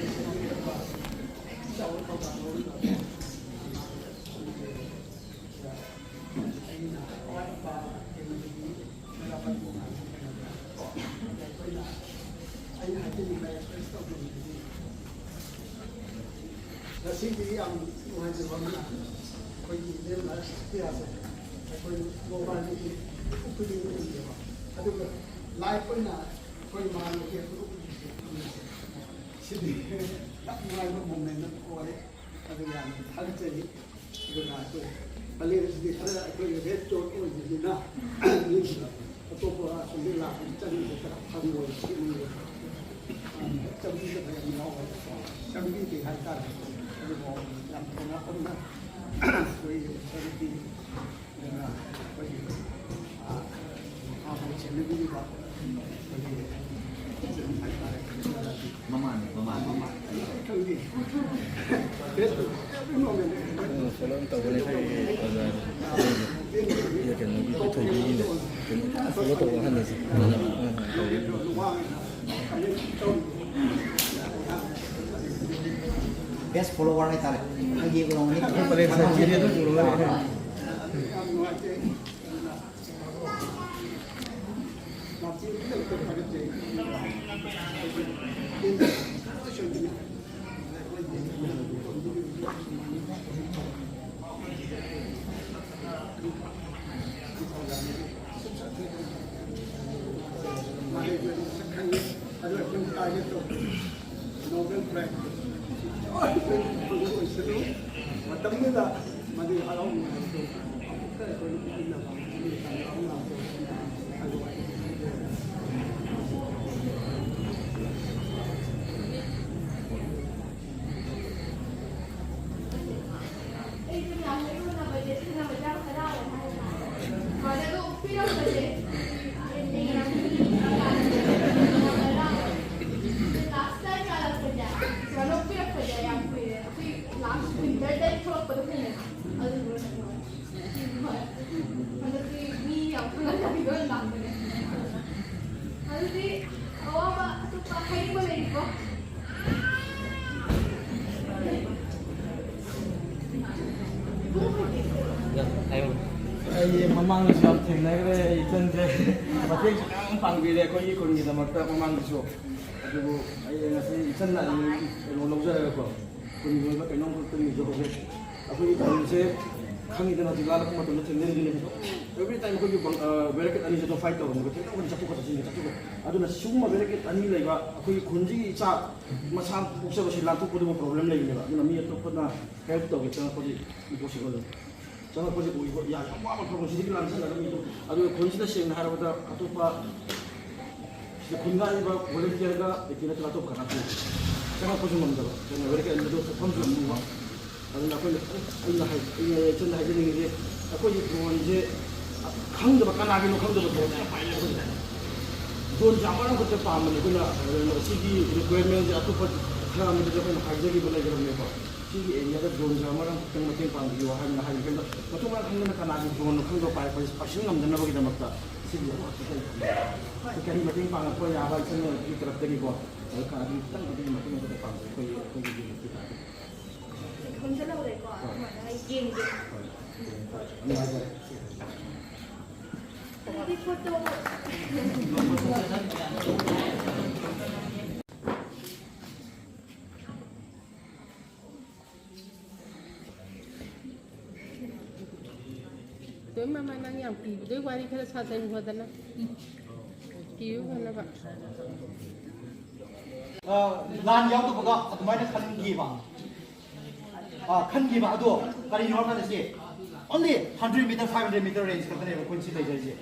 ꯁꯤꯗꯤ ꯌꯥꯝ ꯅꯨꯡꯉꯥꯏꯖꯕ ꯑꯃꯅ ꯑꯩꯈꯣꯏꯒꯤ ꯏꯕꯦꯝꯃ ꯁꯣꯐꯤꯌꯥꯁꯦ ꯑꯩꯈꯣꯏ ꯃꯣꯕꯥꯏꯜꯗꯒꯤ ꯎꯠꯄꯗꯤ ꯎꯠꯂꯦꯕ, ꯑꯗꯨꯒ ꯂꯥꯏꯐ ꯑꯣꯏꯅ ꯑꯩꯈꯣꯏ ꯃꯥꯅ ꯍꯦꯛ ꯎꯠꯄꯁꯦ ꯁꯤꯗꯤ ꯌꯥꯝ ꯅꯨꯡꯉꯥꯏꯕ ꯃꯣꯃꯦꯟ ꯑꯃ ꯑꯣꯏ꯫ ꯑꯗꯨ ꯌꯥꯝꯅ ꯊꯥꯒꯠꯆꯔꯤ꯫ ꯑꯗꯨꯅ ꯑꯩꯈꯣꯏ ꯄꯂꯦꯜꯁꯤꯗꯤ ꯈꯔ ꯑꯩꯈꯣꯏ ꯔꯦꯗ ꯖꯣꯟ ꯑꯣꯏꯕꯅꯤꯅ ꯑꯇꯣꯞꯄ ꯑꯁꯣꯝꯗꯒꯤ ꯂꯥꯛꯄꯗꯤ ꯆꯪꯕꯗ ꯈꯔ ꯐꯪꯉꯣꯏ ꯁꯤꯒꯨꯝꯕ ꯆꯪꯕꯤꯗꯕ ꯌꯥꯝ ꯌꯥꯎꯋꯦ꯫ ꯆꯪꯕꯤꯗꯦ ꯍꯥꯏꯇꯥꯔꯦ꯫ ꯑꯗꯨꯕꯨ ꯌꯥꯝ ꯊꯧꯅꯥ ꯐꯅ ꯑꯩꯈꯣꯏ ꯁꯔꯨꯛꯀꯤ ꯃꯃꯥꯅꯤ, ꯃꯃꯥꯅꯤ꯫ ꯐꯣꯂꯣ ꯑꯗꯨꯝ ꯇꯧꯕꯅꯦ ꯑꯩꯈꯣꯏꯒꯤ ꯑꯣꯖꯥꯗꯣ꯫ ꯑꯩꯈꯣꯏꯒꯤ ꯀꯩꯅꯣꯒꯤ ꯊꯣꯏꯕꯤꯒꯤꯅꯦ꯫ ꯀꯩꯅꯣ ꯐꯣꯂꯣ ꯇꯧꯕ ꯑꯍꯟ ꯑꯁꯦ꯫ ꯑꯥ, ꯑꯥ, ꯇꯧꯋꯦ꯫ ꯕꯦꯁ ꯐꯣꯂꯣꯋꯔ ꯍꯥꯏꯇꯥꯔꯦ꯫ ꯑꯩꯒꯤ ꯄꯔꯦꯡ ꯁꯥꯏꯠꯀꯤꯗꯤ ꯑꯗꯨꯝ ꯎꯔꯕꯅꯦ꯫ ꯅꯣꯕꯦꯜ ꯄ꯭ꯔꯥꯏꯖ ꯑꯣꯏꯁꯅꯨ꯫ ꯃꯇꯝꯗꯨꯗ ꯃꯗꯨꯒꯤ ꯍꯔꯥꯎ ꯅꯨꯡꯉꯥꯏꯕꯗꯨ ꯑꯃꯨꯛꯀ ꯑꯩꯈꯣꯏꯅ ꯄꯤꯅꯕ꯫ ꯍꯟꯗꯛꯇꯤ ꯃꯤ ꯌꯥꯝ ꯈꯪꯅꯗꯕꯤꯗ ꯑꯣꯏꯅ ꯂꯥꯛꯄꯅꯦ꯫ ꯑꯗꯨꯗꯤ ꯑꯋꯥꯕ ꯑꯇꯣꯞꯄ ꯍꯥꯏꯅꯤꯡꯕ ꯂꯩꯔꯤꯕꯣ? ꯑꯩ ꯃꯃꯥꯡꯗꯁꯨ ꯌꯥꯝ ꯊꯦꯡꯅꯈ꯭ꯔꯦ꯫ ꯏꯆꯟꯁꯦ ꯃꯇꯦꯡꯁꯨ ꯃꯌꯥꯝ ꯄꯥꯡꯕꯤꯔꯦ ꯑꯩꯈꯣꯏꯒꯤ ꯈꯨꯟꯒꯤꯗꯃꯛꯇ ꯃꯃꯥꯡꯗꯁꯨ꯫ ꯑꯗꯨꯕꯨ ꯑꯩ ꯉꯁꯤ ꯏꯆꯟ ꯂꯥꯛꯏ ꯀꯩꯅꯣ ꯂꯧꯖꯔꯒꯀꯣ꯫ ꯀꯨꯟꯒꯤ ꯑꯣꯏꯕ ꯀꯩꯅꯣꯝꯈꯛꯇꯪ ꯌꯦꯡꯖꯍꯧꯒꯦ꯫ ꯑꯩꯈꯣꯏꯒꯤ ꯇꯥꯎꯟꯁꯦ ꯈꯪꯉꯤꯗꯅ, ꯍꯧꯖꯤꯛ ꯂꯥꯜꯂꯛꯄ ꯃꯇꯝꯗ ꯊꯦꯡꯅꯔꯤꯗꯨꯅꯦ꯫ Every time ꯑꯩꯈꯣꯏꯒꯤ ꯕꯪ-, ꯑ, barricade ꯑꯅꯤꯁꯦ ꯑꯗꯨꯝ fight ꯇꯧꯔꯝꯃꯒ ꯊꯦꯡꯅꯕꯅꯤ, ꯆꯠꯊꯣꯛꯀ ꯆꯠꯁꯤꯟꯒ ꯆꯠꯊꯣꯛꯀ꯫ ꯑꯗꯨꯅ ꯁꯤꯒꯨꯝꯕ barricade ꯑꯅꯤ ꯂꯩꯕ ꯑꯩꯈꯣꯏꯒꯤ ꯈꯨꯟꯁꯤꯒꯤ ꯏꯆꯥ ꯃꯁꯥ ꯄꯣꯛꯆꯕꯁꯤ ꯂꯥꯟꯊꯣꯛꯄꯗꯨꯕꯨ problem ꯂꯩꯕꯅꯦꯕ꯫ ꯑꯗꯨꯅ ꯃꯤ ꯑꯇꯣꯞꯄꯅ help ꯇꯧꯒꯦ ꯆꯪꯉꯛꯄꯁꯤ impossible ꯑꯣꯏ꯫ ꯆꯪꯉꯛꯄꯁꯤ ꯑꯣꯏꯕ ꯌꯥꯏ, ꯌꯥꯝ ꯋꯥꯕ ꯊꯕꯛ꯫ ꯁꯤꯗꯒꯤ ꯂꯥꯟꯁꯤꯜꯂꯒ ꯃꯤ ꯑꯗꯨ, ꯑꯗꯨꯒ ꯈꯨꯟꯁꯤꯗ ꯁꯦꯡꯅ ꯍꯥꯏꯔꯕꯗ ꯑꯇꯣꯞꯄ ꯁꯤꯗ ꯈꯨꯟꯗꯥꯔꯤꯕ volunteerꯒ ꯑꯩꯈꯣꯏ ꯅꯠꯇ꯭ꯔꯒ ꯑꯇꯣꯞꯄ ꯀꯅꯥꯁꯨ ꯆꯪꯉꯛꯄꯁꯨ ꯉꯝꯗꯕ꯫ ꯀꯩꯅꯣ, barricade ꯑꯗꯨ ꯆꯠꯐꯝꯁꯨ ꯌꯥꯝ ꯂꯨꯕ꯫ ꯑꯗꯨꯅ ꯑꯩꯈꯣꯏꯅ, ꯑꯩꯅ ꯍꯥꯏ-, ꯑꯩꯅ ꯏꯆꯟꯗ ꯍꯥꯏꯖꯅꯤꯡꯉꯤꯁꯦ, ꯑꯩꯈꯣꯏꯒꯤ droneꯁꯦ ꯈꯪꯗꯕ, ꯀꯅꯥꯒꯤꯅꯣ ꯈꯪꯗꯕ droneꯁꯦ ꯌꯥꯝ ꯄꯥꯏꯔꯦ ꯑꯩꯈꯣꯏꯁꯤꯗ꯫ Droneꯁꯦ ꯑꯃꯔꯣꯝꯗ ꯄꯥꯝꯕꯅꯦ ꯑꯩꯈꯣꯏꯅ, ꯑꯗꯨꯅ ꯁꯤꯒꯤ requirementꯁꯦ ꯑꯇꯣꯞꯄ ꯈꯔ ꯑꯃꯗꯁꯨ ꯑꯩꯈꯣꯏꯅ ꯍꯥꯏꯖꯈꯤꯕ ꯂꯩꯈ꯭ꯔꯕꯅꯦꯕ꯫ ꯁꯤꯒꯤ areaꯗ droneꯁꯦ ꯑꯃꯔꯣꯝ ꯈꯛꯇꯪ ꯃꯇꯦꯡ ꯄꯥꯡꯕꯤꯌꯣ ꯍꯥꯏꯅ ꯍꯥꯏꯕ ꯃꯇꯝꯗ, ꯃꯊꯣꯡ ꯃꯔꯝ ꯈꯪꯗꯅ ꯀꯅꯥꯒꯤ droneꯅꯣ ꯈꯪꯗꯕ ꯄꯥꯏꯔꯛꯄꯁꯦ ꯄꯥꯏꯁꯤꯟ ꯉꯝꯗꯅꯕꯒꯤꯗꯃꯛꯇ ꯁꯤꯒꯤ ꯑꯩꯈꯣꯏ ꯀꯔꯤ ꯃꯇꯦꯡ ꯄꯥꯡꯉꯛꯄ ꯌꯥꯕ ꯏꯆꯟ ꯏꯅꯥꯎꯒꯤ ꯇꯔꯞꯇꯒꯤꯀꯣ, ꯑꯗꯨ ꯈꯔ ꯑꯗꯨꯝ ꯈꯤꯇꯪ ꯑꯗꯨꯒꯤ ꯃꯇꯦꯡ ꯑꯃꯇ ꯄꯥꯡꯕꯤꯌꯨ ꯑꯩꯈꯣꯏꯒꯤ, ꯑꯩꯈꯣꯏꯒꯤ unitꯀꯤ ꯇꯥꯏꯞꯇ꯫ ꯈꯪꯖꯜꯍꯧꯔꯦꯀꯣ꯫ ꯍꯣꯏ꯫ ꯑꯗꯨꯃꯥꯏꯅ ꯑꯩ ꯌꯦꯡꯒꯦ꯫ ꯍꯣꯏ꯫ ꯌꯥꯝ ꯅꯨꯡꯉꯥꯏꯖꯔꯦ꯫ ꯑꯩꯗꯤ ꯐꯣꯇꯣ꯫ ꯑꯗꯨꯝ ꯃꯃꯥ ꯅꯪ ꯌꯥꯝ ꯀꯤꯕꯗꯣ ꯋꯥꯔꯤ ꯈꯔ ꯁꯥꯖꯟꯈꯣꯗꯅ꯫ ꯀꯤꯌꯨ ꯐꯅꯕ꯫ ꯑ, ꯂꯥꯟ ꯌꯥꯎꯗꯕꯒ ꯑꯗꯨꯃꯥꯏꯅ ꯈꯟꯈꯤꯕ꯫ ꯑ, ꯈꯟꯈꯤꯕ ꯑꯗꯣ ꯀꯔꯤꯅꯣ ꯍꯥꯏꯔꯀꯥꯟꯗ ꯁꯤ only hundred meter, five hundred meter range ꯈꯛꯇꯅꯦꯕ ꯑꯩꯈꯣꯏꯅ ꯁꯤ ꯂꯩꯖꯔꯤꯁꯦ꯫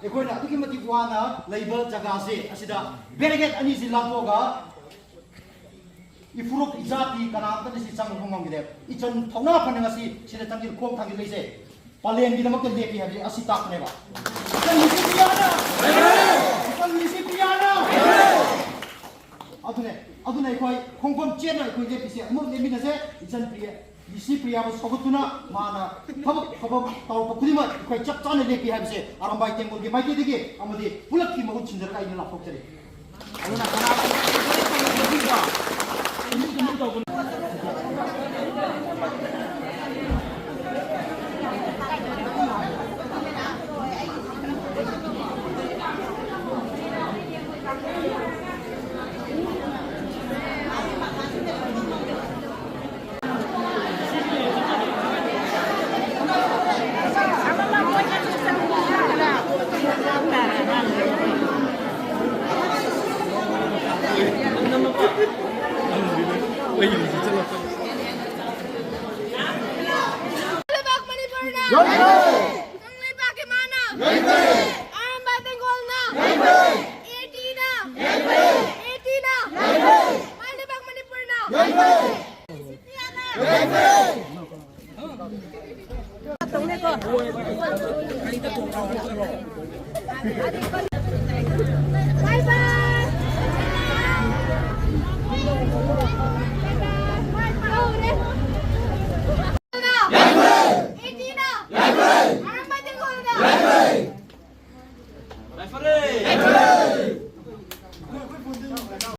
ꯑꯩꯈꯣꯏꯅ ꯑꯗꯨꯛꯀꯤ ꯃꯇꯤꯛ ꯋꯥꯅ ꯂꯩꯕ ꯖꯒꯥꯁꯦ ꯑꯁꯤꯗ barricade ꯑꯅꯤꯁꯤ ꯂꯥꯟꯊꯣꯛꯑꯒ ꯏꯐꯨꯔꯨꯞ ꯏꯖꯥꯇꯤ ꯀꯅꯥꯝꯇꯅ ꯁꯤ ꯆꯪꯕ ꯉꯝꯈꯤꯗꯦ꯫ ꯏꯆꯟ ꯊꯧꯅꯥ ꯐꯅ ꯉꯁꯤ ꯁꯤꯗ ꯆꯪꯁꯤꯜ ꯈꯣꯡ ꯊꯥꯡꯖꯤꯜꯂꯛꯏꯁꯦ꯫ ꯄꯂꯦꯟꯒꯤꯗꯃꯛꯇ ꯂꯦꯞꯄꯤ ꯍꯥꯏꯕꯁꯦ ꯑꯁꯤ ꯇꯥꯛꯄꯅꯦꯕ꯫ ꯏꯆꯟ ꯂꯤꯁꯤꯄ꯭ꯔꯤꯌꯥꯅ! ꯏꯆꯟ ꯂꯤꯁꯤꯄ꯭ꯔꯤꯌꯥꯅ! ꯑꯗꯨꯅꯦ, ꯑꯗꯨꯅ ꯑꯩꯈꯣꯏ ꯈꯣꯡꯐꯝ ꯆꯦꯠꯅ ꯑꯩꯈꯣꯏ ꯂꯦꯞꯄꯤꯁꯦ꯫ ꯑꯃꯨꯛ ꯂꯦꯞꯃꯤꯟꯅꯁꯦ꯫ ꯏꯆꯟ ꯄ꯭ꯔꯤꯌꯥ, ꯂꯤꯁꯤꯄ꯭ꯔꯤꯌꯥꯕꯨ ꯁꯧꯒꯠꯇꯨꯅ ꯃꯥꯅ ꯊꯕꯛ ꯊꯕꯛ ꯇꯧꯔꯛꯄ ꯈꯨꯗꯤꯡꯃꯛ ꯑꯩꯈꯣꯏ ꯆꯞ ꯆꯥꯅ ꯂꯦꯞꯄꯤ ꯍꯥꯏꯕꯁꯦ ꯑꯔꯥꯝꯕꯥꯏ ꯇꯦꯡꯒꯣꯜꯒꯤ ꯃꯥꯏꯀꯩꯗꯒꯤ ꯑꯃꯗꯤ ꯄꯨꯂꯞꯀꯤ ꯃꯍꯨꯠ ꯁꯤꯟꯖꯔꯒ ꯑꯩꯅ ꯂꯥꯎꯊꯣꯛꯆꯔꯤ꯫ ꯑꯗꯨꯅ ꯀꯅꯥꯒꯨꯝꯕ ꯌꯥꯏꯐꯔꯦ꯫ ꯀꯪꯂꯩꯄꯥꯛꯀꯤ ꯃꯥꯅ ꯌꯥꯏꯐꯔꯦ꯫ ꯑꯔꯝꯕꯥꯏ ꯕꯦꯡꯒꯣꯜꯅ ꯌꯥꯏꯐꯔꯦ꯫ ꯑꯦ ꯇꯤꯅ ꯌꯥꯏꯐꯔꯦ꯫ ꯑꯦ ꯇꯤꯅ ꯌꯥꯏꯐꯔꯦ꯫ ꯃꯥꯏ ꯂꯩꯕꯥꯛ ꯃꯅꯤꯄꯨꯔꯅ ꯌꯥꯏꯐꯔꯦ꯫ ꯌꯥꯏꯐꯔꯦ꯫